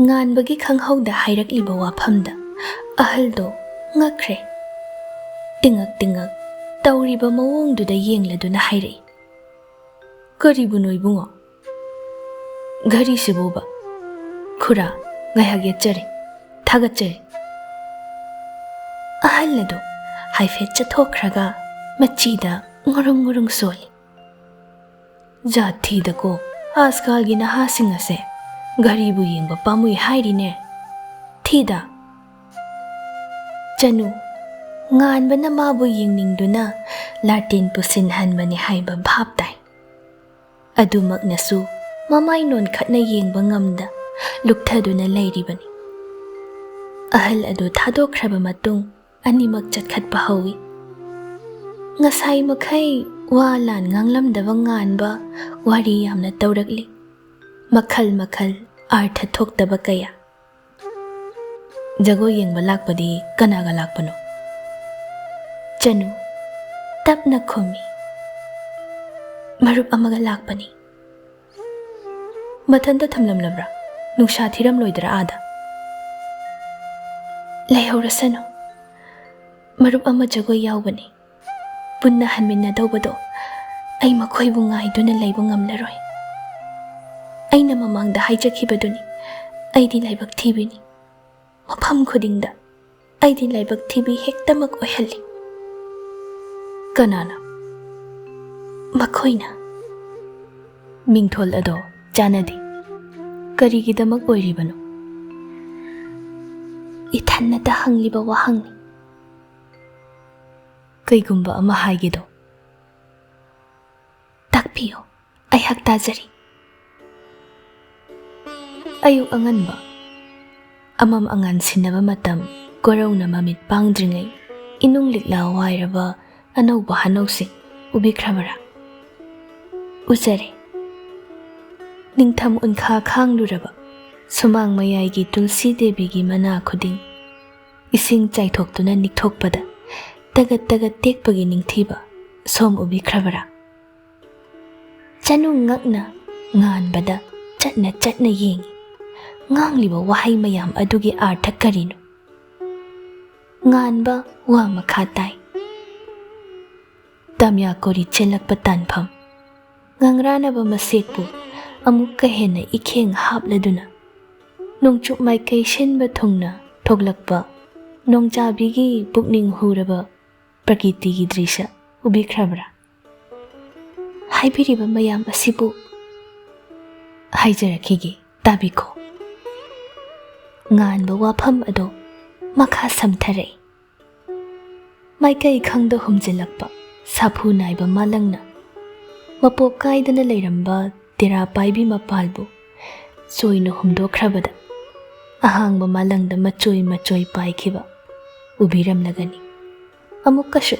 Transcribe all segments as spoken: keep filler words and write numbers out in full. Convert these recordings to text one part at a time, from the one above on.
ꯉꯥꯟꯕꯒꯤ ꯈꯪꯍꯧꯗ ꯍꯥꯏꯔꯛꯂꯤꯕ ꯋꯥꯐꯝꯗ ꯑꯍꯜꯗꯣ ꯉꯛꯈ꯭ꯔꯦ꯫ ꯇꯤꯉꯛ ꯇꯤꯉꯛ ꯇꯧꯔꯤꯕ ꯃꯑꯣꯡꯗꯨꯗ ꯌꯦꯡꯂꯗꯨꯅ ꯍꯥꯏꯔꯛꯏ, "ꯀꯔꯤꯕꯨꯅꯣ ꯏꯕꯨꯡꯉꯣ? ꯘꯔꯤꯁꯤꯕꯨꯕ? ꯈꯨꯔꯥ, ꯉꯥꯏꯍꯥꯛ ꯌꯦꯠꯆꯔꯦ꯫ ꯊꯥꯒꯠꯆꯔꯤ꯫" ꯑꯍꯜ ꯑꯗꯨ ꯍꯥꯏꯐꯦꯠ ꯆꯠꯊꯣꯛꯈ꯭ꯔꯒ ꯃꯆꯤꯗ ꯉꯨꯔꯨꯡ ꯉꯨꯔꯨꯡ ꯁꯣꯜꯂꯤ꯫ "ꯖꯥꯠ ꯊꯤꯗꯀꯣ, ꯑꯥꯖꯀꯥꯜꯒꯤ ꯅꯍꯥꯁꯤꯡ ꯑꯁꯦ ꯘꯔꯤꯕꯨ ꯌꯦꯡꯕ ꯄꯥꯝꯃꯨꯏ ꯍꯥꯏꯔꯤꯅꯦ꯫ ꯊꯤꯗ꯫" ꯆꯅꯨ, ꯉꯥꯟꯕꯅ ꯃꯥꯕꯨ ꯌꯦꯡꯅꯤꯡꯗꯨꯅ ꯂꯥꯇꯦꯟ ꯄꯨꯁꯤꯟꯍꯟꯕꯅꯤ ꯍꯥꯏꯕ ꯚꯥꯞ ꯇꯥꯏ꯫ ꯑꯗꯨꯃꯛꯅꯁꯨ ꯃꯃꯥꯏ ꯅꯣꯟꯈꯠꯅ ꯌꯦꯡꯕ ꯉꯝꯗ ꯂꯨꯞꯊꯗꯨꯅ ꯂꯩꯔꯤꯕꯅꯤ꯫ ꯑꯍꯜ ꯑꯗꯨ ꯊꯥꯗꯣꯛꯈ꯭ꯔꯕ ꯃꯇꯨꯡ ꯑꯅꯤꯃꯛ ꯆꯠꯈꯠꯄ ꯍꯧꯏ꯫ ꯉꯁꯥꯏ ꯃꯈꯩ ꯋꯥ ꯂꯥꯟ ꯉꯥꯡꯂꯝꯗꯕ ꯉꯥꯟꯕ ꯋꯥꯔꯤ ꯌꯥꯝꯅ ꯇꯧꯔꯛꯂꯤ꯫ ꯃꯈꯜ ꯃꯈꯜ ꯑꯥꯔꯊ ꯊꯣꯛꯇꯕ ꯀꯌꯥ꯫ "ꯖꯒꯣꯏ ꯌꯦꯡꯕ ꯂꯥꯛꯄꯗꯤ ꯀꯅꯥꯒ ꯂꯥꯛꯄꯅꯣ?" ꯆꯅꯨ ꯇꯞꯅ ꯈꯨꯝꯃꯤ, "ꯃꯔꯨꯞ ꯑꯃꯒ ꯂꯥꯛꯄꯅꯤ꯫" "ꯃꯊꯟꯇ ꯊꯝꯂꯝꯂꯕ꯭ꯔꯥ? ꯅꯨꯡꯁꯥ ꯊꯤꯔꯝꯂꯣꯏꯗ꯭ꯔꯥ ꯑꯥꯗ?" "ꯂꯩꯍꯧꯔꯁꯅꯨ꯫ ꯃꯔꯨꯞ ꯑꯃ ꯖꯒꯣꯏ ꯌꯥꯎꯕꯅꯤ꯫ ꯄꯨꯟꯅ ꯍꯟꯃꯤꯟꯅꯗꯧꯕꯗꯣ ꯑꯩ ꯃꯈꯣꯏꯕꯨ ꯉꯥꯏꯗꯨꯅ ꯂꯩꯕ ꯉꯝꯂꯔꯣꯏ꯫ ꯑꯩꯅ ꯃꯃꯥꯡꯗ ꯍꯥꯏꯖꯈꯤꯕꯗꯨꯅꯤ, ꯑꯩꯗꯤ ꯂꯥꯏꯕꯛ ꯊꯤꯕꯤꯅꯤ꯫ ꯃꯐꯝ ꯈꯨꯗꯤꯡꯗ ꯑꯩꯗꯤ ꯂꯥꯏꯕꯛ ꯊꯤꯕꯤ ꯍꯦꯛꯇꯃꯛ ꯑꯣꯏꯍꯜꯂꯤ꯫" "ꯀꯅꯥꯅ?" "ꯃꯈꯣꯏꯅ꯫" "ꯃꯤꯡꯊꯣꯜ ꯑꯗꯣ ꯆꯥꯟꯅꯗꯦ꯫ ꯀꯔꯤꯒꯤꯗꯃꯛ ꯑꯣꯏꯔꯤꯕꯅꯣ?" ꯏꯊꯟꯅꯇ ꯍꯪꯂꯤꯕ ꯋꯥꯍꯪꯅꯤ꯫ ꯀꯩꯒꯨꯝꯕ ꯑꯃ ꯍꯥꯏꯒꯦꯗꯣ꯫ ꯇꯥꯛꯄꯤꯌꯨ, ꯑꯩꯍꯥꯛ ꯇꯥꯖꯔꯤ꯫ ꯑꯌꯨꯛ ꯑꯉꯟꯕ, ꯑꯃꯝ ꯑꯉꯥꯟ ꯁꯤꯟꯅꯕ ꯃꯇꯝ, ꯀꯣꯔꯧꯅ ꯃꯃꯤꯠ ꯄꯥꯡꯗ꯭ꯔꯤꯉꯩ, ꯏꯅꯨꯡ ꯂꯤꯛꯂꯥ ꯋꯥꯏꯔꯕ ꯑꯅꯧꯕ ꯍꯅꯧꯁꯤꯡ ꯎꯕꯤꯈ꯭ꯔꯕꯔꯥ? ꯎꯖꯔꯦ꯫ ꯅꯤꯡꯊꯝ ꯎꯟꯈꯥ ꯈꯥꯡꯂꯨꯔꯕ ꯁꯨꯃꯥꯡ ꯃꯌꯥꯏꯒꯤ ꯇꯨꯜꯁꯤ ꯗꯦꯕꯤꯒꯤ ꯃꯅꯥ ꯈꯨꯗꯤꯡ ꯏꯁꯤꯡ ꯆꯥꯏꯊꯣꯛꯇꯨꯅ ꯅꯤꯛꯊꯣꯛꯄꯗ ꯇꯒꯠ ꯇꯒꯠ ꯇꯦꯛꯄꯒꯤ ꯅꯤꯡꯊꯤꯕ ꯁꯣꯝ ꯎꯕꯤꯈ꯭ꯔꯕꯔꯥ? ꯆꯅꯨ ꯉꯛꯅ ꯉꯥꯟꯕꯗ ꯆꯠꯅ ꯆꯠꯅ ꯌꯦꯡꯏ꯫ ꯉꯥꯡꯂꯤꯕ ꯋꯥꯍꯩ ꯃꯌꯥꯝ ꯑꯗꯨꯒꯤ ꯑꯥꯔꯊ ꯀꯔꯤꯅꯣ? ꯉꯥꯟꯕ ꯋꯥ ꯃꯈꯥ ꯇꯥꯏ꯫ ꯇꯥꯃꯤꯌꯥ ꯀꯣꯔꯤ ꯆꯦꯜꯂꯛꯄ ꯇꯥꯟꯐꯝ꯫ ꯉꯪꯔꯥꯅꯕ ꯃꯁꯦꯛꯄꯨ ꯑꯃꯨꯛꯀ ꯍꯦꯟꯅ ꯏꯈꯦꯡ ꯍꯥꯞꯂꯗꯨꯅ, ꯅꯣꯡꯆꯨꯞ ꯃꯥꯏꯀꯩ ꯁꯤꯟꯕ ꯊꯨꯡꯅ ꯊꯣꯛꯂꯛꯄ ꯅꯣꯡꯖꯥꯕꯤꯒꯤ ꯄꯨꯛꯅꯤꯡ ꯍꯨꯔꯕ ꯄ꯭ꯔꯀꯤꯇꯤꯒꯤ ꯗ꯭ꯔꯤꯁ꯭ꯌ ꯎꯕꯤꯈ꯭ꯔꯕ꯭ꯔꯥ? ꯍꯥꯏꯕꯤꯔꯤꯕ ꯃꯌꯥꯝ ꯑꯁꯤꯕꯨ ꯍꯥꯏꯖꯔꯛꯈꯤꯒꯦ, ꯇꯥꯕꯤꯈꯣ꯫ ꯉꯥꯟꯕ ꯋꯥꯐꯝ ꯑꯗꯣ ꯃꯈꯥ ꯁꯝꯊꯔꯛꯏ꯫ ꯃꯥꯏꯀꯩ ꯈꯪꯗ ꯍꯨꯝꯖꯤꯜꯂꯛꯄ ꯁꯥꯐꯨ ꯅꯥꯏꯕ ꯃꯥꯂꯪꯅ ꯃꯄꯣꯛ ꯀꯥꯏꯗꯅ ꯂꯩꯔꯝꯕ ꯇꯦꯔꯥ ꯄꯥꯏꯕꯤ ꯃꯄꯥꯜꯕꯨ ꯆꯣꯏꯅ ꯍꯨꯝꯗꯣꯛꯈ꯭ꯔꯕꯗ, ꯑꯍꯥꯡꯕ ꯃꯥꯂꯪꯗ ꯃꯆꯣꯏ ꯃꯆꯣꯏ ꯄꯥꯏꯈꯤꯕ ꯎꯕꯤꯔꯝꯂꯒꯅꯤ꯫ ꯑꯃꯨꯛꯀꯁꯨ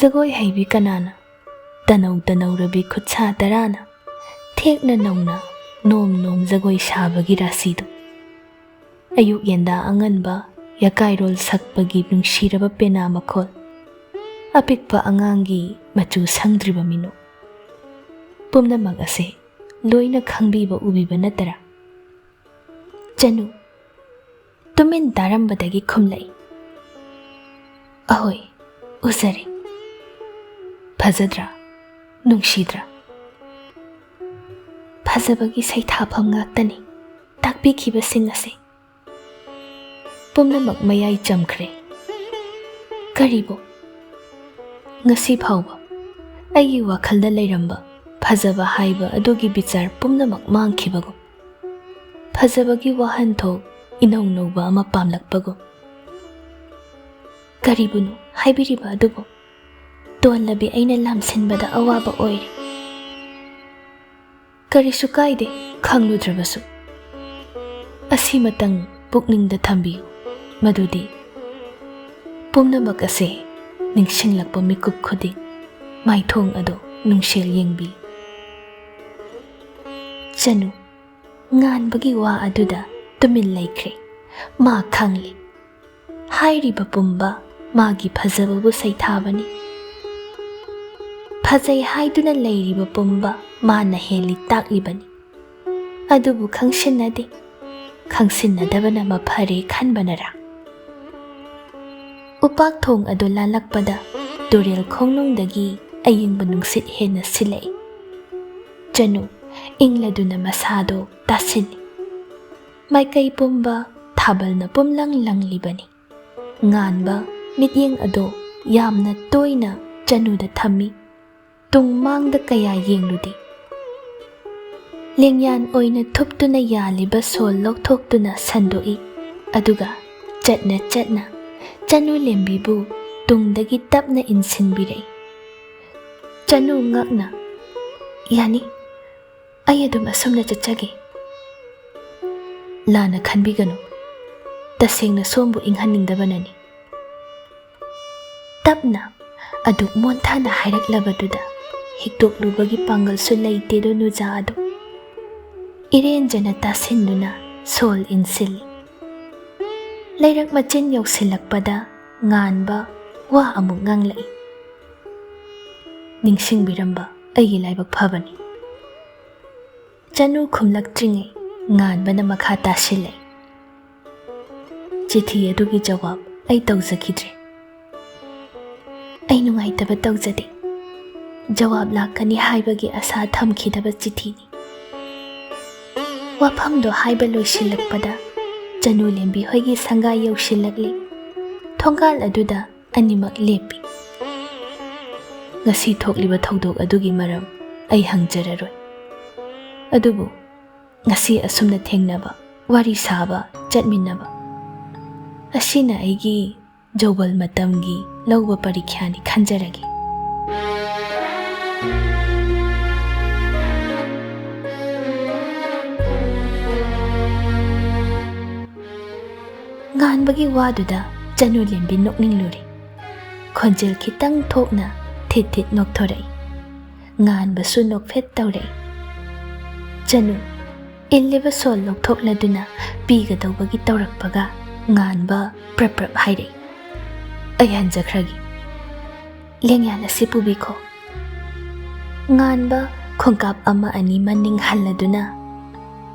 ꯖꯒꯣꯏ ꯍꯩꯕꯤ ꯀꯅꯥꯅ, ꯇꯅꯧ ꯇꯅꯧꯔꯕꯤ ꯈꯨꯠꯁꯥ ꯇꯔꯥꯅ ꯊꯦꯛꯅ ꯅꯧꯅ ꯅꯣꯝ ꯅꯣꯝ ꯖꯒꯣꯏ ꯁꯥꯕꯒꯤ ꯔꯥꯁꯤꯗꯨ꯫ ꯑꯌꯨꯛ ꯌꯦꯟꯗꯥ ꯑꯉꯟꯕ ꯌꯥꯀꯥꯏꯔꯣꯜ ꯁꯛꯄꯒꯤ ꯅꯨꯡꯁꯤꯔꯕ ꯄꯦꯅꯥ ꯃꯈꯣꯜ꯫ ꯑꯄꯤꯛꯄ ꯑꯉꯥꯡꯒꯤ ꯃꯆꯨ ꯁꯪꯗ꯭ꯔꯤꯕ ꯃꯤꯅꯣꯛ꯫ ꯄꯨꯝꯅꯃꯛ ꯑꯁꯦ ꯂꯣꯏꯅ ꯈꯪꯕꯤꯕ ꯎꯕꯤꯕ ꯅꯠꯇꯔꯥ? ꯆꯅꯨ ꯇꯨꯃꯤꯟ ꯇꯥꯔꯝꯕꯗꯒꯤ ꯈꯨꯝꯂꯛꯏ, "ꯑꯍꯣꯏ, ꯎꯖꯔꯦ꯫ ꯐꯖꯗ꯭ꯔꯥ? ꯅꯨꯡꯁꯤꯗ꯭ꯔꯥ?" ꯐꯖꯕꯒꯤ ꯁꯩꯊꯥꯐꯝ ꯉꯥꯛꯇꯅꯤ ꯇꯥꯛꯄꯤꯈꯤꯕꯁꯤꯡ ꯑꯁꯤ꯫ ꯄꯨꯝꯅꯃꯛ ꯃꯌꯥꯏ ꯆꯝꯈ꯭ꯔꯦ꯫ ꯀꯔꯤꯕꯨ? ꯉꯁꯤ ꯐꯥꯎꯕ ꯑꯩꯒꯤ ꯋꯥꯈꯜꯗ ꯂꯩꯔꯝꯕ ꯐꯖꯕ ꯍꯥꯏꯕ ꯑꯗꯨꯒꯤ ꯕꯤꯆꯥꯔ ꯄꯨꯝꯅꯃꯛ ꯃꯥꯡꯈꯤꯕꯒꯨꯝ꯫ ꯐꯖꯕꯒꯤ ꯋꯥꯍꯟꯊꯣꯛ ꯏꯅꯧ ꯅꯧꯕ ꯑꯃ ꯄꯥꯝꯂꯛꯄꯒꯨꯝ꯫ "ꯀꯔꯤꯕꯨꯅꯣ ꯍꯥꯏꯕꯤꯔꯤꯕ ꯑꯗꯨꯕꯨ? ꯇꯣꯜꯂꯕꯤ ꯑꯩꯅ ꯂꯥꯝꯁꯤꯟꯕꯗ ꯑꯋꯥꯕ ꯑꯣꯏꯔꯦ꯫" "ꯀꯔꯤꯁꯨ ꯀꯥꯏꯗꯦ, ꯈꯪꯂꯨꯗ꯭ꯔꯕꯁꯨ꯫ ꯑꯁꯤꯃꯇꯪ ꯄꯨꯛꯅꯤꯡꯗ ꯊꯝꯕꯤꯌꯨ, ꯃꯗꯨꯗꯤ ꯄꯨꯝꯅꯃꯛ ꯑꯁꯦ ꯅꯤꯡꯁꯤꯡꯂꯛꯄ ꯃꯤꯀꯨꯞ ꯈꯨꯗꯤꯡ ꯃꯥꯏꯊꯣꯡ ꯑꯗꯨ ꯅꯨꯡꯁꯦꯜ ꯌꯦꯡꯕꯤꯌꯨ꯫" ꯆꯅꯨ ꯉꯥꯟꯕꯒꯤ ꯋꯥ ꯑꯗꯨꯗ ꯇꯨꯃꯤꯟ ꯂꯩꯈ꯭ꯔꯦ꯫ ꯃꯥ ꯈꯪꯂꯦ, ꯍꯥꯏꯔꯤꯕ ꯄꯨꯝꯕ ꯃꯥꯒꯤ ꯐꯖꯕꯕꯨ ꯁꯩꯊꯥꯕꯅꯤ꯫ ꯐꯖꯩ ꯍꯥꯏꯗꯨꯅ ꯂꯩꯔꯤꯕ ꯄꯨꯝꯕ ꯃꯥꯅ ꯍꯦꯜꯂꯤ ꯇꯥꯛꯂꯤꯕꯅꯤ꯫ ꯑꯗꯨꯕꯨ ꯈꯪꯁꯤꯟꯅꯗꯦ꯫ ꯈꯪꯁꯤꯟꯅꯗꯕꯅ ꯃꯐꯔꯦ ꯈꯟꯕꯅꯔꯥ? ꯎꯄꯥꯛ ꯊꯣꯡ ꯑꯗꯨ ꯂꯥꯜꯂꯛꯄꯗ ꯇꯨꯔꯦꯜ ꯈꯣꯡꯅꯨꯡꯗꯒꯤ ꯑꯌꯤꯡꯕ ꯅꯨꯡꯁꯤꯠ ꯍꯦꯟꯅ ꯁꯤꯜꯂꯛꯏ꯫ ꯆꯅꯨ ꯏꯪꯂꯗꯨꯅ ꯃꯁꯥꯗꯣ ꯇꯥꯁꯤꯜꯂꯤ꯫ ꯃꯥꯏꯀꯩ ꯄꯨꯝꯕ ꯊꯥꯕꯜꯅ ꯄꯨꯝꯂꯪ ꯂꯪꯂꯤꯕꯅꯤ꯫ ꯉꯥꯟꯕ ꯃꯤꯠꯌꯦꯡ ꯑꯗꯣ ꯌꯥꯝꯅ ꯇꯣꯏꯅ ꯆꯅꯨꯗ ꯊꯝꯃꯤ꯫ ꯇꯨꯡ ꯃꯥꯡꯗ ꯀꯌꯥ ꯌꯦꯡꯂꯨꯗꯦ꯫ ꯂꯦꯡꯌꯥꯟ ꯑꯣꯏꯅ ꯊꯨꯞꯇꯨꯅ ꯌꯥꯜꯂꯤꯕ ꯁꯣꯜ ꯂꯧꯊꯣꯛꯇꯨꯅ ꯁꯟꯗꯣꯛꯏ, ꯑꯗꯨꯒ ꯆꯠꯅ ꯆꯠꯅ ꯆꯅꯨ ꯂꯦꯝꯕꯤꯕꯨ ꯇꯨꯡꯗꯒꯤ ꯇꯞꯅ ꯏꯟꯁꯤꯟꯕꯤꯔꯛꯏ꯫ ꯆꯅꯨ ꯉꯛꯅ, "ꯌꯥꯅꯤ, ꯑꯩ ꯑꯗꯨꯝ ꯑꯁꯨꯝꯅ ꯆꯠꯆꯒꯦ꯫" "ꯂꯥꯟꯅ ꯈꯟꯕꯤꯒꯅꯨ, ꯇꯁꯦꯡꯅ ꯁꯣꯝꯕꯨ ꯏꯪꯍꯟꯅꯤꯡꯗꯕꯅꯅꯤ꯫" ꯇꯞꯅ, ꯑꯗꯨꯛ ꯃꯣꯟꯊꯥꯅ ꯍꯥꯏꯔꯛꯂꯕꯗꯨꯗ ꯍꯤꯛꯇꯣꯛꯂꯨꯕꯒꯤ ꯄꯥꯡꯒꯜꯁꯨ ꯂꯩꯇꯦꯗꯣ ꯅꯨꯖꯥ ꯑꯗꯨ꯫ ꯏꯔꯦꯟꯖꯅ ꯇꯥꯁꯤꯟꯗꯨꯅ ꯁꯣꯜ ꯏꯟꯁꯤꯜꯂꯤ꯫ ꯂꯩꯔꯛ ꯃꯆꯤꯟ ꯌꯧꯁꯤꯜꯂꯛꯄꯗ ꯉꯥꯟꯕ ꯋꯥ ꯑꯃꯨꯛ ꯉꯥꯡꯂꯛꯏ꯫ "ꯅꯤꯡꯁꯤꯡꯕꯤꯔꯝꯕ ꯑꯩꯒꯤ ꯂꯥꯏꯕꯛ ꯐꯕꯅꯤ꯫" ꯆꯅꯨ ꯈꯨꯝꯂꯛꯇ꯭ꯔꯤꯉꯩ ꯉꯥꯟꯕꯅ ꯃꯈꯥ ꯇꯥꯁꯤꯜꯂꯦ꯫ "ꯆꯤꯊꯤ ꯑꯗꯨꯒꯤ ꯖꯋꯥꯕ ꯑꯩ ꯇꯧꯖꯈꯤꯗ꯭ꯔꯦ꯫ ꯑꯩ ꯅꯨꯡꯉꯥꯏꯇꯕ ꯇꯧꯖꯗꯦ꯫ ꯖꯋꯥꯕ ꯂꯥꯛꯀꯅꯤ ꯍꯥꯏꯕꯒꯤ ꯑꯁꯥ ꯊꯝꯈꯤꯗꯕ ꯆꯤꯊꯤꯅꯤ꯫" ꯋꯥꯐꯝꯗꯣ ꯍꯥꯏꯕ ꯂꯣꯏꯁꯤꯜꯂꯛꯄꯗ ꯆꯅꯨ ꯂꯦꯝꯕꯤ ꯍꯣꯏꯒꯤ ꯁꯪꯒꯥꯏ ꯌꯧꯁꯤꯜꯂꯛꯂꯤ꯫ ꯊꯣꯡꯒꯥꯜ ꯑꯗꯨꯗ ꯑꯅꯤꯃꯛ ꯂꯦꯞꯄꯤ꯫ "ꯉꯁꯤ ꯊꯣꯛꯂꯤꯕ ꯊꯧꯗꯣꯛ ꯑꯗꯨꯒꯤ ꯃꯔꯝ ꯑꯩ ꯍꯪꯖꯔꯔꯣꯏ꯫ ꯑꯗꯨꯕꯨ ꯉꯁꯤ ꯑꯁꯨꯝꯅ ꯊꯦꯡꯅꯕ ꯋꯥꯔꯤ ꯁꯥꯕ ꯆꯠꯃꯤꯟꯅꯕ꯫ ꯑꯁꯤꯅ ꯑꯩꯒꯤ ꯖꯧꯕꯜ ꯃꯇꯝꯒꯤ ꯂꯧꯕ ꯄꯔꯤꯈ꯭ꯌꯥꯅꯤ ꯈꯟꯖꯔꯒꯦ꯫ ꯉꯥꯟꯕꯒꯤ ꯋꯥꯗꯨꯗ ꯆꯅꯨ ꯂꯦꯝꯕꯤ ꯅꯣꯛꯅꯤꯡꯂꯨꯔꯦ꯫ ꯈꯣꯟꯖꯦꯜ ꯈꯤꯇꯪ ꯊꯣꯛꯅ ꯊꯤꯠ ꯊꯤꯠ ꯅꯣꯛꯊꯣꯔꯛꯏ꯫ ꯉꯥꯟꯕꯁꯨ ꯅꯣꯛꯐꯦꯠ ꯇꯧꯔꯛꯏ꯫ ꯆꯅꯨ, ꯏꯜꯂꯤꯕ ꯁꯣꯜ ꯂꯧꯊꯣꯛꯂꯗꯨꯅ ꯄꯤꯒꯗꯧꯕꯒꯤ ꯇꯧꯔꯛꯄꯒ ꯉꯥꯟꯕ ꯄ꯭ꯔꯞ ꯄ꯭ꯔꯞ ꯍꯥꯏꯔꯛꯏ꯫ "ꯑꯩ ꯍꯟꯖꯈ꯭ꯔꯒꯦ꯫ ꯂꯦꯡꯌꯥꯟ ꯑꯁꯤ ꯄꯨꯕꯤꯈꯣ꯫" ꯉꯥꯟꯕ ꯈꯣꯡꯀꯥꯞ ꯑꯃ ꯑꯅꯤ ꯃꯅꯤꯡ ꯍꯜꯂꯗꯨꯅ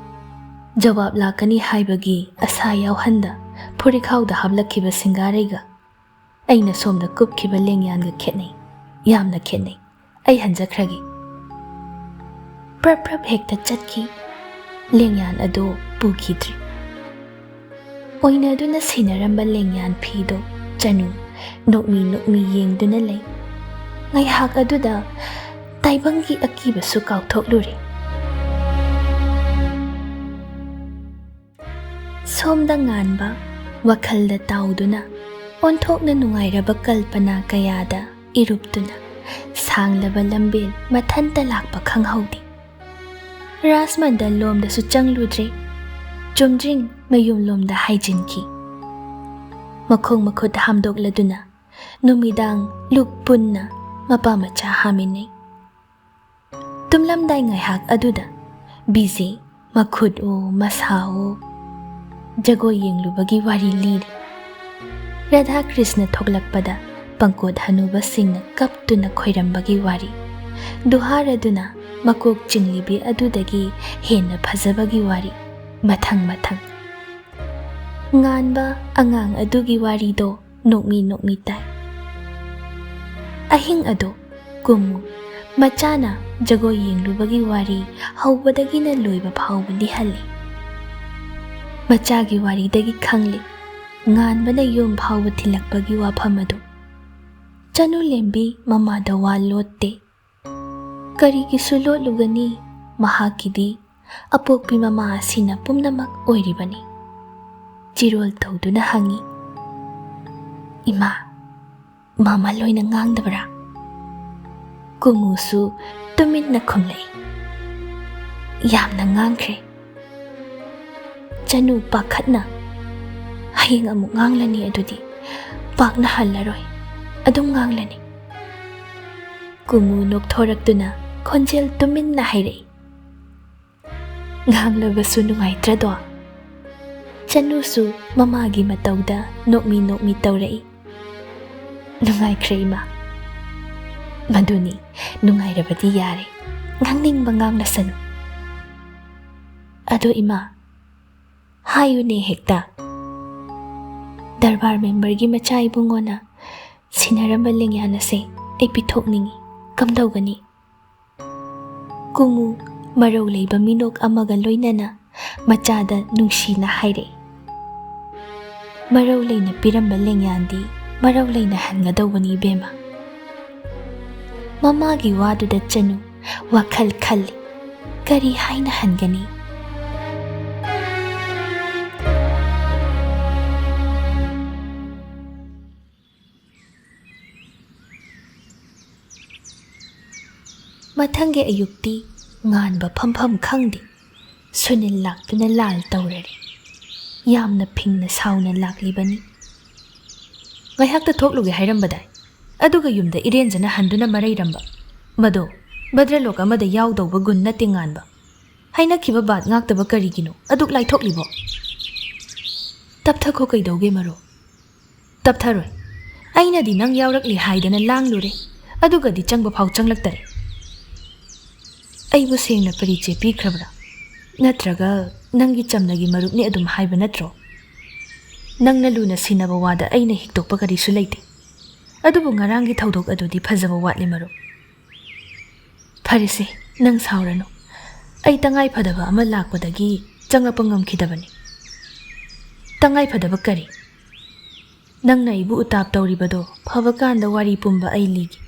ꯖꯋꯥꯕ ꯂꯥꯛꯀꯅꯤ ꯍꯥꯏꯕꯒꯤ ꯑꯁꯥ ꯌꯥꯎꯍꯟꯗ ꯐꯨꯔꯤꯈꯥꯎꯗ ꯍꯥꯞꯂꯛꯈꯤꯕ ꯁꯤꯡꯒꯥꯔꯩꯒ ꯑꯩꯅ ꯁꯣꯝꯗ ꯀꯨꯞꯈꯤꯕ ꯂꯦꯡꯌꯥꯟꯒ ꯈꯦꯠꯅꯩ, ꯌꯥꯝꯅ ꯈꯦꯠꯅꯩ꯫ "ꯑꯩ ꯍꯟꯖꯈ꯭ꯔꯒꯦ꯫" ꯄ꯭ꯔꯞ ꯄ꯭ꯔꯞ ꯍꯦꯛꯇ ꯆꯠꯈꯤ꯫ ꯂꯦꯡꯌꯥꯟ ꯑꯗꯨ ꯄꯨꯈꯤꯗ꯭ꯔꯦ꯫ ꯑꯣꯏꯅꯗꯨꯅ ꯁꯤꯟꯅꯔꯝꯕ ꯂꯦꯡꯌꯥꯟ ꯐꯤꯗꯨ ꯆꯅꯨ ꯅꯣꯛꯃꯤ ꯅꯣꯛꯃꯤ ꯌꯦꯡꯗꯨꯅ ꯂꯩ꯫ ꯉꯥꯏꯍꯥꯛ ꯑꯗꯨꯗ ꯇꯥꯏꯕꯪꯒꯤ ꯑꯀꯤꯕꯁꯨ ꯀꯥꯎꯊꯣꯛꯂꯨꯔꯦ꯫ ꯁꯣꯝꯗ ꯉꯥꯟꯕ ꯋꯥꯈꯜꯗ ꯇꯥꯎꯗꯨꯅ ꯑꯣꯟꯊꯣꯛꯅ ꯅꯨꯡꯉꯥꯏꯔꯕ ꯀꯜꯄꯅꯥ ꯀꯌꯥꯗ ꯏꯔꯨꯞꯇꯨꯅ ꯁꯥꯡꯂꯕ ꯂꯝꯕꯦꯜ ꯃꯊꯟꯇ ꯂꯥꯛꯄ ꯈꯪꯍꯧꯗꯦ꯫ ꯔꯥꯖꯃꯟꯗꯜ ꯂꯣꯝꯗꯁꯨ ꯆꯪꯂꯨꯗ꯭ꯔꯦ꯫ ꯆꯨꯝꯗ꯭ꯔꯤꯡ ꯃꯌꯨꯝꯂꯣꯝꯗ ꯍꯥꯏꯖꯤꯟꯈꯤ꯫ ꯃꯈꯣꯡ ꯃꯈꯨꯠ ꯍꯥꯝꯗꯣꯛꯂꯗꯨꯅ ꯅꯨꯃꯤꯗꯥꯡ ꯂꯨꯛ ꯄꯨꯟꯅ ꯃꯄꯥ ꯃꯆꯥ ꯍꯥꯃꯤꯟꯅꯩ꯫ ꯇꯨꯝꯂꯝꯗꯥꯏ ꯉꯥꯏꯍꯥꯛ ꯑꯗꯨꯗ ꯕꯤꯖꯦ ꯃꯈꯨꯠ ꯎ, ꯃꯁꯥ ꯎ, ꯖꯒꯣꯏ ꯌꯦꯡꯂꯨꯕꯒꯤ ꯋꯥꯔꯤ ꯂꯤꯔꯤ꯫ ꯔꯥꯙꯥ ꯀ꯭ꯔꯤꯁꯅ ꯊꯣꯛꯂꯛꯄꯗ ꯄꯪꯀꯣꯠ ꯍꯅꯨꯕꯁꯤꯡꯅ ꯀꯞꯇꯨꯅ ꯈꯣꯏꯔꯝꯕꯒꯤ ꯋꯥꯔꯤ꯫ ꯗꯨꯍꯥꯔ ꯑꯗꯨꯅ ꯃꯀꯣꯛ ꯆꯤꯡꯂꯤꯕꯤ ꯑꯗꯨꯗꯒꯤ ꯍꯦꯟꯅ ꯐꯖꯕꯒꯤ ꯋꯥꯔꯤ꯫ ꯃꯊꯪ ꯃꯊꯪ꯫ ꯉꯥꯟꯕ ꯑꯉꯥꯡ ꯑꯗꯨꯒꯤ ꯋꯥꯔꯤꯗꯣ ꯅꯣꯛꯃꯤ ꯅꯣꯛꯃꯤ ꯇꯥꯏ꯫ ꯑꯍꯤꯡ ꯑꯗꯣ ꯀꯨꯝꯃꯨ ꯃꯆꯥꯅ ꯖꯒꯣꯏ ꯌꯦꯡꯂꯨꯕꯒꯤ ꯋꯥꯔꯤ ꯍꯧꯕꯗꯒꯤꯅ ꯂꯣꯏꯕ ꯐꯥꯎꯕ ꯂꯤꯍꯜꯂꯤ꯫ ꯃꯆꯥꯒꯤ ꯋꯥꯔꯤꯗꯒꯤ ꯈꯪꯂꯦ ꯉꯥꯟꯕꯅ ꯌꯨꯝ ꯐꯥꯎꯕ ꯊꯤꯜꯂꯛꯄꯒꯤ ꯋꯥꯐꯝ ꯑꯗꯨ꯫ ꯆꯅꯨ ꯂꯦꯝꯕꯤ ꯃꯃꯥꯗ ꯋꯥ ꯂꯣꯠꯇꯦ꯫ ꯀꯔꯤꯒꯤꯁꯨ ꯂꯣꯠꯂꯨꯒꯅꯤ? ꯃꯍꯥꯛꯀꯤꯗꯤ ꯑꯄꯣꯛꯄꯤ ꯃꯃꯥ ꯑꯁꯤꯅ ꯄꯨꯝꯅꯃꯛ ꯑꯣꯏꯔꯤꯕꯅꯤ꯫ ꯆꯤꯔꯣꯜ ꯇꯧꯗꯨꯅ ꯍꯪꯉꯤ, "ꯏꯃꯥ, ꯃꯃꯥ ꯂꯣꯏꯅ ꯉꯥꯡꯗꯕ꯭ꯔꯥ?" ꯀꯨꯃꯨꯁꯨ ꯇꯨꯃꯤꯟꯅ ꯈꯨꯝꯂꯛꯏ, "ꯌꯥꯝꯅ ꯉꯥꯡꯈ꯭ꯔꯦ꯫" ꯆꯅꯨ ꯄꯥꯈꯠꯅ, "ꯍꯌꯦꯡ ꯑꯃꯨꯛ ꯉꯥꯡꯂꯅꯤ, ꯑꯗꯨꯗꯤ ꯄꯥꯛꯅ ꯍꯜꯂꯔꯣꯏ, ꯑꯗꯨꯝ ꯉꯥꯡꯂꯅꯤ꯫" ꯀꯨꯃꯨ ꯅꯣꯛꯊꯣꯔꯛꯇꯨꯅ ꯈꯣꯟꯖꯦꯜ ꯇꯨꯃꯤꯟꯅ ꯍꯥꯏꯔꯛꯏ, "ꯉꯥꯡꯂꯕꯁꯨ ꯅꯨꯡꯉꯥꯏꯇ꯭ꯔꯗꯣ?" ꯆꯅꯨꯁꯨ ꯃꯃꯥꯒꯤ ꯃꯇꯧꯗ ꯅꯣꯛꯃꯤ ꯅꯣꯛꯃꯤ ꯇꯧꯔꯛꯏ, "ꯅꯨꯡꯉꯥꯏꯈ꯭ꯔꯦ ꯏꯃꯥ꯫ ꯃꯗꯨꯅꯤ, ꯅꯨꯡꯉꯥꯏꯔꯕꯗꯤ ꯌꯥꯔꯦ꯫ ꯉꯥꯡꯅꯤꯡꯕ ꯉꯥꯡꯂꯁꯅꯨ꯫ ꯑꯗꯣ ꯏꯃꯥ, ꯍꯥꯏꯌꯨꯅꯦ ꯍꯦꯛꯇ꯫ ꯗꯔꯕꯥꯔ ꯃꯦꯝꯕꯔꯒꯤ ꯃꯆꯥ ꯏꯕꯨꯡꯉꯣꯅ ꯁꯤꯟꯅꯔꯝꯕ ꯂꯦꯡꯌꯥꯟ ꯑꯁꯦ ꯑꯩ ꯄꯤꯊꯣꯛꯅꯤꯡꯏ꯫ ꯀꯝꯗꯧꯒꯅꯤ?" ꯀꯨꯃꯨ ꯃꯔꯧ ꯂꯩꯕ ꯃꯤꯅꯣꯛ ꯑꯃꯒ ꯂꯣꯏꯅꯅ ꯃꯆꯥꯗ ꯅꯨꯡꯁꯤꯅ ꯍꯥꯏꯔꯛꯏ, "ꯃꯔꯧ ꯂꯩꯅ ꯄꯤꯔꯝꯕ ꯂꯦꯡꯌꯥꯟꯗꯤ ꯃꯔꯧ ꯂꯩꯅ ꯍꯟꯒꯗꯧꯕꯅꯤ, ꯏꯕꯦꯝꯃ꯫" ꯃꯃꯥꯒꯤ ꯋꯥꯗꯨꯗ ꯆꯅꯨ ꯋꯥꯈꯜ ꯈꯜꯂꯤ, "ꯀꯔꯤ ꯍꯥꯏꯅ ꯍꯟꯒꯅꯤ?" ꯃꯊꯪꯒꯤ ꯑꯌꯨꯛꯇꯤ ꯉꯥꯟꯕ ꯐꯝꯐꯝ ꯈꯪꯗꯦ꯫ ꯁꯨꯅꯤꯜ ꯂꯥꯛꯇꯨꯅ ꯂꯥꯜ ꯇꯧꯔꯔꯦ꯫ ꯌꯥꯝꯅ ꯐꯤꯡꯅ ꯁꯥꯎꯅ ꯂꯥꯛꯂꯤꯕꯅꯤ꯫ "ꯉꯥꯏꯍꯥꯛꯇ ꯊꯣꯛꯂꯨꯒꯦ ꯍꯥꯏꯔꯝꯕꯗꯥꯏ? ꯑꯗꯨꯒ ꯌꯨꯝꯗ ꯏꯔꯦꯟꯖꯅ ꯍꯟꯗꯨꯅ ꯃꯔꯩꯔꯝꯕ꯫ ꯃꯗꯣ ꯚꯗ꯭ꯔꯂꯣꯛ ꯑꯃꯗ ꯌꯥꯎꯗꯧꯕ ꯒꯨꯟ ꯅꯠꯇꯦ ꯉꯥꯟꯕ꯫ ꯍꯥꯏꯅꯈꯤꯕ ꯕꯥꯠ ꯉꯥꯛꯇꯕ ꯀꯔꯤꯒꯤꯅꯣ ꯑꯗꯨꯛ ꯂꯥꯏꯊꯣꯛꯂꯤꯕꯣ? ꯇꯞꯊꯈꯣ ꯀꯩꯗꯧꯒꯦ ꯃꯔꯨ?" "ꯇꯞꯊꯔꯣꯏ꯫ ꯑꯩꯅꯗꯤ ꯅꯪ ꯌꯥꯎꯔꯛꯂꯤ ꯍꯥꯏꯗꯅ ꯂꯥꯡꯂꯨꯔꯦ, ꯑꯗꯨꯒꯗꯤ ꯆꯪꯕ ꯐꯥꯎ ꯆꯪꯂꯛꯇꯔꯦ꯫ ꯑꯩꯕꯨ ꯁꯦꯡꯅ ꯄꯔꯤꯆꯦ ꯄꯤꯈ꯭ꯔꯕ꯭ꯔꯥ? ꯅꯠꯇ꯭ꯔꯒ ꯅꯪꯒꯤ ꯆꯝꯅꯒꯤ ꯃꯔꯨꯞꯅꯤ ꯑꯗꯨꯝ ꯍꯥꯏꯕ ꯅꯠꯇ꯭ꯔꯣ? ꯅꯪꯅ ꯂꯨꯅ ꯁꯤꯟꯅꯕ ꯋꯥꯗ ꯑꯩꯅ ꯍꯤꯛꯇꯣꯛꯄ ꯀꯔꯤꯁꯨ ꯂꯩꯇꯦ꯫ ꯑꯗꯨꯕꯨ ꯉꯔꯥꯡꯒꯤ ꯊꯧꯗꯣꯛ ꯑꯗꯨꯗꯤ ꯐꯖꯕ ꯋꯥꯠꯂꯦ ꯃꯔꯨꯞ꯫ ꯐꯔꯦꯁꯦ, ꯅꯪ ꯁꯥꯎꯔꯅꯨ꯫ ꯑꯩ ꯇꯉꯥꯏ ꯐꯗꯕ ꯑꯃ ꯂꯥꯛꯄꯗꯒꯤ ꯆꯪꯂꯛꯄ ꯉꯝꯈꯤꯗꯕꯅꯤ꯫" "ꯇꯉꯥꯏ ꯐꯗꯕ ꯀꯔꯤ?" "ꯅꯪꯅ ꯑꯩꯕꯨ ꯎꯇꯥꯞ ꯇꯧꯔꯤꯕꯗꯣ ꯐꯕ ꯀꯥꯟꯗ ꯋꯥꯔꯤ ꯄꯨꯝꯕ ꯑꯩ ꯂꯤꯒꯦ꯫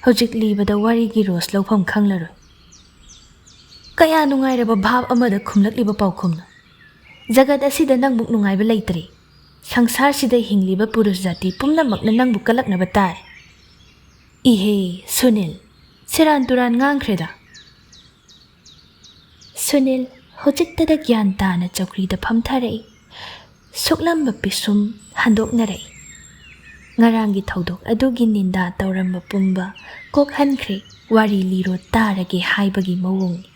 ꯍꯧꯖꯤꯛ ꯂꯤꯕꯗ ꯋꯥꯔꯤꯒꯤ ꯔꯣꯁ ꯂꯧꯐꯝ ꯈꯪꯂꯔꯣꯏ꯫" ꯀꯌꯥ ꯅꯨꯡꯉꯥꯏꯔꯕ ꯚꯥꯕ ꯑꯃꯗ ꯈꯨꯝꯂꯛꯂꯤꯕ ꯄꯥꯎꯈꯨꯝꯅꯣ! ꯖꯒꯠ ꯑꯁꯤꯗ ꯅꯪꯃꯨꯛ ꯅꯨꯡꯉꯥꯏꯕ ꯂꯩꯇ꯭ꯔꯦ꯫ ꯁꯪꯁꯥꯔꯁꯤꯗ ꯍꯤꯡꯂꯤꯕ ꯄꯨꯔꯨꯁ ꯖꯥꯇꯤ ꯄꯨꯝꯅꯃꯛꯅ ꯅꯪꯕꯨ ꯀꯂꯛꯅꯕ ꯇꯥꯔꯦ꯫ ꯏꯍꯦ, ꯁꯨꯅꯤꯜ, ꯁꯦꯔꯥꯟ ꯇꯨꯔꯥꯟ ꯉꯥꯡꯈ꯭ꯔꯦꯗ꯫ ꯁꯨꯅꯤꯜ ꯍꯧꯖꯤꯛꯇꯗ ꯒ꯭ꯌꯥꯟ ꯇꯥꯅ ꯆꯧꯀ꯭ꯔꯤꯗ ꯐꯝꯊꯔꯛꯏ꯫ ꯁꯨꯛꯂꯝꯕ ꯄꯤꯁꯨꯝ ꯍꯟꯗꯣꯛꯅꯔꯛꯏ꯫ ꯉꯔꯥꯡꯒꯤ ꯊꯧꯗꯣꯛ ꯑꯗꯨꯒꯤ ꯅꯤꯟꯗꯥ ꯇꯧꯔꯝꯕ ꯄꯨꯝꯕ ꯀꯣꯛꯍꯟꯈ꯭ꯔꯦ꯫ ꯋꯥꯔꯤ ꯂꯤꯔꯣ ꯇꯥꯔꯒꯦ ꯍꯥꯏꯕꯒꯤ ꯃꯑꯣꯡꯅꯤ꯫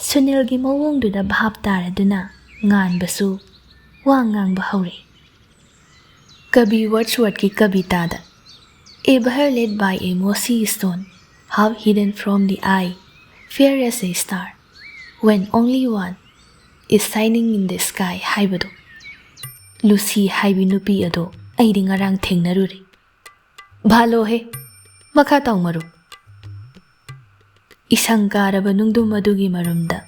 ꯁꯨꯅꯤꯜꯒꯤ ꯃꯑꯣꯡꯗꯨꯗ ꯚꯥꯞ ꯇꯥꯔꯗꯨꯅ ꯉꯥꯟꯕꯁꯨ ꯋꯥ ꯉꯥꯡꯕ ꯍꯧꯔꯛꯏ꯫ ꯀꯕꯤ ꯋꯔꯗꯁꯋꯔꯊꯀꯤ ꯀꯕꯤꯇꯥꯗ, "A burylet by a mossy stone, half hidden from the eye, fair as a star, when only one is shining in the sky" ꯍꯥꯏꯕꯗꯣ, ꯂꯨꯁꯤ ꯍꯥꯏꯕꯤ ꯅꯨꯄꯤ ꯑꯗꯣ ꯑꯩꯗꯤ ꯉꯔꯥꯡ ꯊꯦꯡꯅꯔꯨꯔꯦ꯫ ꯚꯥꯂꯣ ꯍꯦ, ꯃꯈꯥ ꯇꯥꯎ ꯃꯔꯨꯞ꯫ ꯏꯁꯪ ꯀꯥꯔꯕ ꯅꯨꯡꯗꯨꯝ ꯑꯗꯨꯒꯤ ꯃꯔꯨꯝꯗ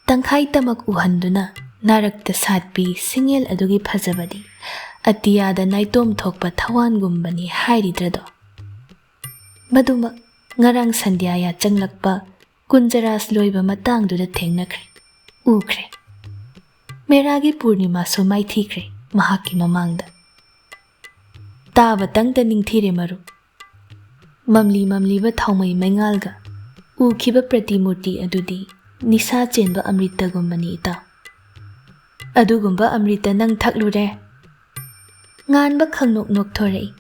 ꯇꯪꯈꯥꯏ ꯇꯃꯛ ꯎꯍꯟꯗꯨꯅ ꯅꯥꯔꯛꯇ ꯁꯥꯠꯄꯤ ꯁꯤꯡꯉꯦꯜ ꯑꯗꯨꯒꯤ ꯐꯖꯕꯗꯤ ꯑꯇꯤꯌꯥꯗ ꯅꯥꯏꯇꯣꯝ ꯊꯣꯛꯄ ꯊꯋꯥꯟꯒꯨꯝꯕꯅꯤ ꯍꯥꯏꯔꯤꯗ꯭ꯔꯗꯣ꯫ ꯃꯗꯨꯃꯛ ꯉꯔꯥꯡ ꯁꯟꯙ꯭ꯌꯥ ꯌꯥꯆꯪꯂꯛꯄ ꯀꯨꯟꯖꯔꯥꯁ ꯂꯣꯏꯕ ꯃꯇꯥꯡꯗꯨꯗ ꯊꯦꯡꯅꯈ꯭ꯔꯦ, ꯎꯈ꯭ꯔꯦ꯫ ꯃꯦꯔꯥꯒꯤ ꯄꯨꯔꯅꯤꯃꯥꯁꯨ ꯃꯥꯏꯊꯤꯈ꯭ꯔꯦ ꯃꯍꯥꯛꯀꯤ ꯃꯃꯥꯡꯗ꯫ ꯇꯥꯕꯇꯪꯗ ꯅꯤꯡꯊꯤꯔꯦ ꯃꯔꯨꯞ꯫ ꯃꯝꯂꯤ ꯃꯝꯂꯤꯕ ꯊꯥꯎꯃꯩ ꯃꯩꯉꯥꯜꯒ ꯎꯈꯤꯕ ꯄ꯭ꯔꯇꯤꯃꯨꯔꯇꯤ ꯑꯗꯨꯗꯤ ꯅꯤꯁꯥ ꯆꯦꯟꯕ ꯑꯃ꯭ꯔꯤꯇꯒꯨꯝꯕꯅꯤ ꯏꯇꯥꯎ꯫ ꯑꯗꯨꯒꯨꯝꯕ ꯑꯃ꯭ꯔꯤꯇ ꯅꯪ ꯊꯛꯂꯨꯔꯦ? ꯉꯥꯟꯕ ꯈꯪꯅꯣꯛ ꯅꯣꯛꯊꯣꯔꯛꯏ꯫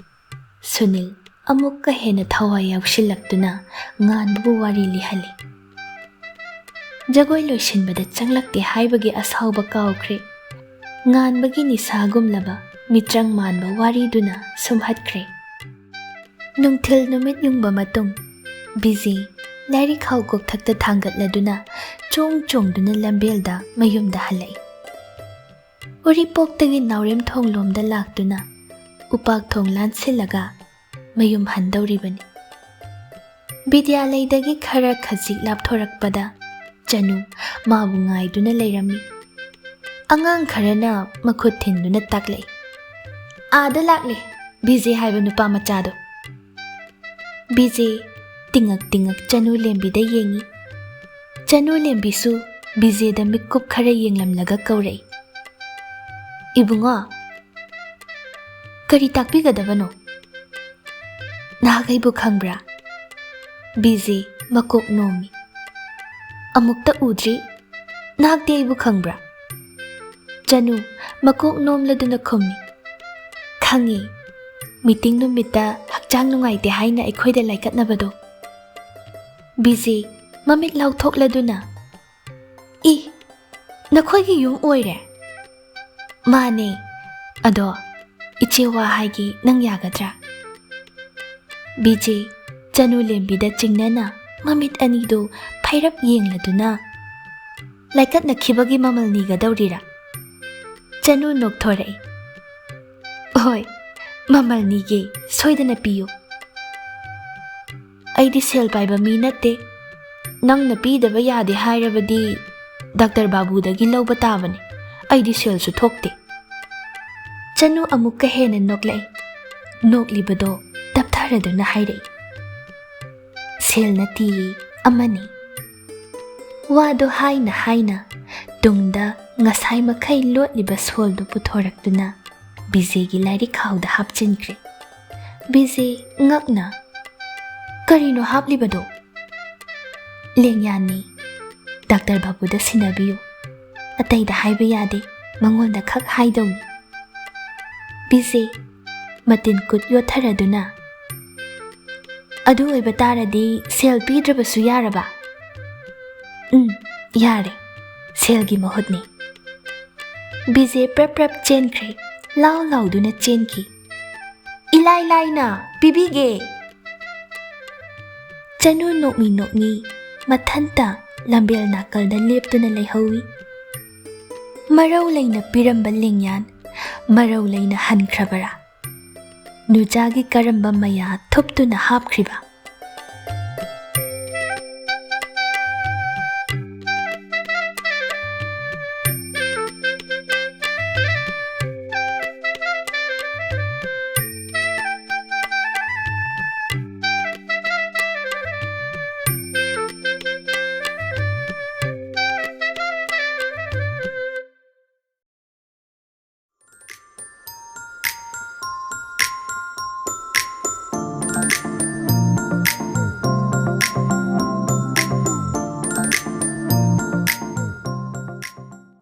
ꯁꯨꯅꯤꯜ ꯑꯃꯨꯛꯀ ꯍꯦꯟꯅ ꯊꯋꯥꯏ ꯌꯥꯎꯁꯤꯜꯂꯛꯇꯨꯅ ꯉꯥꯟꯕꯕꯨ ꯋꯥꯔꯤ ꯂꯤꯍꯜꯂꯤ꯫ ꯖꯒꯣꯏ ꯂꯣꯏꯁꯤꯟꯕꯗ ꯆꯪꯂꯛꯇꯦ ꯍꯥꯏꯕꯒꯤ ꯑꯁꯥꯎꯕ ꯀꯥꯎꯈ꯭ꯔꯦ꯫ ꯉꯥꯟꯕꯒꯤ ꯅꯤꯁꯥꯒꯨꯝꯂꯕ ꯃꯤꯇ꯭ꯔꯪ ꯃꯥꯟꯕ ꯋꯥꯔꯤꯗꯨꯅ ꯁꯨꯝꯍꯠꯈ꯭ꯔꯦ꯫ ꯅꯨꯡꯊꯤꯜ ꯅꯨꯃꯤꯠ ꯌꯨꯡꯕ ꯃꯇꯨꯡ, ꯕꯤꯖꯤ ꯂꯥꯏꯔꯤꯛ ꯈꯥꯎ ꯀꯣꯛꯊꯛꯇ ꯊꯥꯡꯒꯠꯂꯗꯨꯅ ꯆꯣꯡ ꯆꯣꯡꯗꯨꯅ ꯂꯝꯕꯦꯜꯗ ꯃꯌꯨꯝꯗ ꯍꯜꯂꯛꯏ꯫ ꯎꯔꯤꯄꯣꯛꯇꯒꯤ ꯅꯥꯎꯔꯦꯝ ꯊꯣꯡꯂꯣꯝꯗ ꯂꯥꯛꯇꯨꯅ ꯎꯄꯥꯛ ꯊꯣꯡ ꯂꯥꯟꯁꯤꯜꯂꯒ ꯃꯌꯨꯝ ꯍꯟꯗꯧꯔꯤꯕꯅꯤ꯫ ꯕꯤꯗ꯭ꯌꯥꯂꯩꯗꯒꯤ ꯈꯔ ꯈꯖꯤꯛ ꯂꯥꯞꯊꯣꯔꯛꯄꯗ ꯆꯅꯨ ꯃꯥꯕꯨ ꯉꯥꯏꯗꯨꯅ ꯂꯩꯔꯝꯃꯤ꯫ ꯑꯉꯥꯡ ꯈꯔꯅ ꯃꯈꯨꯠ ꯊꯤꯟꯗꯨꯅ ꯇꯥꯛꯂꯛꯏ, "ꯑꯥꯗ ꯂꯥꯛꯂꯦ ꯕꯤꯖꯦ ꯍꯥꯏꯕ ꯅꯨꯄꯥ ꯃꯆꯥꯗꯣ"꯫ ꯕꯤꯖꯦ ꯇꯤꯡꯉꯛ ꯇꯤꯡꯉꯛ ꯆꯅꯨ ꯂꯦꯝꯕꯤꯗ ꯌꯦꯡꯉꯤ꯫ ꯆꯅꯨ ꯂꯦꯝꯕꯤꯁꯨ ꯕꯤꯖꯦꯗ ꯃꯤꯠꯀꯨꯞ ꯈꯔ ꯌꯦꯡꯂꯝꯂꯒ ꯀꯧꯔꯛꯏ, "ꯏꯕꯨꯡꯉꯣ, ꯀꯔꯤ ꯇꯥꯛꯄꯤꯒꯗꯕꯅꯣ?" "ꯅꯍꯥꯛ ꯑꯩꯕꯨ ꯈꯪꯕ꯭ꯔꯥ?" ꯕꯤꯖꯦ ꯃꯀꯣꯛ ꯅꯣꯝꯃꯤ꯫ "ꯑꯃꯨꯛꯇ ꯎꯗ꯭ꯔꯤ꯫ ꯅꯍꯥꯛꯇꯤ ꯑꯩꯕꯨ ꯈꯪꯕ꯭ꯔꯥ?" ꯆꯅꯨ ꯃꯀꯣꯛ ꯅꯣꯝꯂꯗꯨꯅ ꯈꯨꯝꯃꯤ, "ꯈꯪꯉꯤ꯫ ꯃꯤꯇꯤꯡ ꯅꯨꯃꯤꯠꯇ ꯍꯛꯆꯥꯡ ꯅꯨꯡꯉꯥꯏꯇꯦ ꯍꯥꯏꯅ ꯑꯩꯈꯣꯏꯗ ꯂꯥꯏꯀꯠꯅꯕꯗꯣ꯫" ꯕꯤꯖꯦ ꯃꯃꯤꯠ ꯂꯥꯎꯊꯣꯛꯂꯗꯨꯅ, "ꯏ, ꯅꯈꯣꯏꯒꯤ ꯌꯨꯝ ꯑꯣꯏꯔꯦ?" "ꯃꯥꯅꯦ꯫ ꯑꯗꯣ ꯏꯆꯦ ꯋꯥ ꯍꯥꯏꯒꯦ, ꯅꯪ ꯌꯥꯒꯗ꯭ꯔꯥ?" ꯕꯤꯖꯦ ꯆꯅꯨ ꯂꯦꯝꯕꯤꯗ ꯆꯤꯡꯅꯅ ꯃꯃꯤꯠ ꯑꯅꯤꯗꯨ ꯐꯩꯔꯞ ꯌꯦꯡꯂꯗꯨꯅ, "ꯂꯥꯏꯀꯠꯅꯈꯤꯕꯒꯤ ꯃꯃꯜ ꯅꯤꯒꯗꯧꯔꯤꯔꯥ?" ꯆꯅꯨ ꯅꯣꯛꯊꯣꯔꯛꯏ꯫ "ꯍꯣꯏ, ꯃꯃꯜ ꯅꯤꯒꯦ, ꯁꯣꯏꯗꯅ ꯄꯤꯌꯨ꯫" "ꯑꯩꯗꯤ ꯁꯦꯜ ꯄꯥꯏꯕ ꯃꯤ ꯅꯠꯇꯦ꯫ ꯅꯪꯅ ꯄꯤꯗꯕ ꯌꯥꯗꯦ ꯍꯥꯏꯔꯕꯗꯤ ꯗꯥꯛꯇꯔ ꯕꯥꯕꯨꯗꯒꯤ ꯂꯧꯕ ꯇꯥꯕꯅꯤ꯫ ꯑꯩꯗꯤ ꯁꯦꯜꯁꯨ ꯊꯣꯛꯇꯦ꯫" ꯆꯅꯨ ꯑꯃꯨꯛꯀ ꯍꯦꯟꯅ ꯅꯣꯛꯂꯛꯏ꯫ ꯅꯣꯛꯂꯤꯕꯗꯣ ꯇꯞꯊꯔꯗꯨꯅ ꯍꯥꯏꯔꯛꯏ, "ꯁꯦꯜ ꯅꯠꯇꯤꯌꯦ, ꯑꯃꯅꯤ꯫" ꯋꯥꯗꯣ ꯍꯥꯏꯅ ꯍꯥꯏꯅ ꯇꯨꯡꯗ ꯉꯁꯥꯏ ꯃꯈꯩ ꯂꯣꯠꯂꯤꯕ ꯁꯣꯜꯗꯨ ꯄꯨꯊꯣꯔꯛꯇꯨꯅ ꯕꯤꯖꯦꯒꯤ ꯂꯥꯏꯔꯤꯛ ꯈꯥꯎꯗ ꯍꯥꯞꯆꯤꯟꯈ꯭ꯔꯦ꯫ ꯕꯤꯖꯦ ꯉꯛꯅ, "ꯀꯔꯤꯅꯣ ꯍꯥꯞꯂꯤꯕꯗꯣ?" "ꯂꯦꯡꯌꯥꯟꯅꯤ꯫ ꯗꯥꯛꯇꯔ ꯕꯥꯕꯨꯗ ꯁꯤꯟꯅꯕꯤꯌꯨ꯫ ꯑꯇꯩꯗ ꯍꯥꯏꯕ ꯌꯥꯗꯦ, ꯃꯉꯣꯟꯗ ꯈꯛ ꯍꯥꯏꯗꯧꯅꯤ꯫" ꯕꯤꯖꯦ ꯃꯇꯤꯟ ꯀꯨꯠ ꯌꯣꯠꯊꯔꯗꯨꯅ, "ꯑꯗꯨ ꯑꯣꯏꯕ ꯇꯥꯔꯗꯤ ꯁꯦꯜ ꯄꯤꯗ꯭ꯔꯕꯁꯨ ꯌꯥꯔꯕ?" "ꯎꯝ, ꯌꯥꯔꯦ꯫ ꯁꯦꯜꯒꯤ ꯃꯍꯨꯠꯅꯤ꯫" ꯕꯤꯖꯦ ꯄ꯭ꯔꯞ ꯄ꯭ꯔꯞ ꯆꯦꯟꯈ꯭ꯔꯦ꯫ ꯂꯥꯎ ꯂꯥꯎꯗꯨꯅ ꯆꯦꯟꯈꯤ꯫ "ꯏꯂꯥꯏ ꯂꯥꯏꯅ ꯄꯤꯕꯤꯒꯦ꯫" ꯆꯅꯨ ꯅꯣꯛꯃꯤ ꯅꯣꯛꯃꯤ ꯃꯊꯟꯇ ꯂꯝꯕꯦꯜ ꯅꯥꯀꯜꯗ ꯂꯦꯞꯇꯨꯅ ꯂꯩꯍꯧꯏ꯫ ꯃꯔꯧ ꯂꯩꯅ ꯄꯤꯔꯝꯕ ꯂꯦꯡꯌꯥꯟ ꯃꯔꯧ ꯂꯩꯅ ꯍꯟꯈ꯭ꯔꯕꯔꯥ? ꯅꯨꯖꯥꯒꯤ ꯀꯔꯝꯕ ꯃꯌꯥ ꯊꯨꯞꯇꯨꯅ ꯍꯥꯞꯈ꯭ꯔꯤꯕ?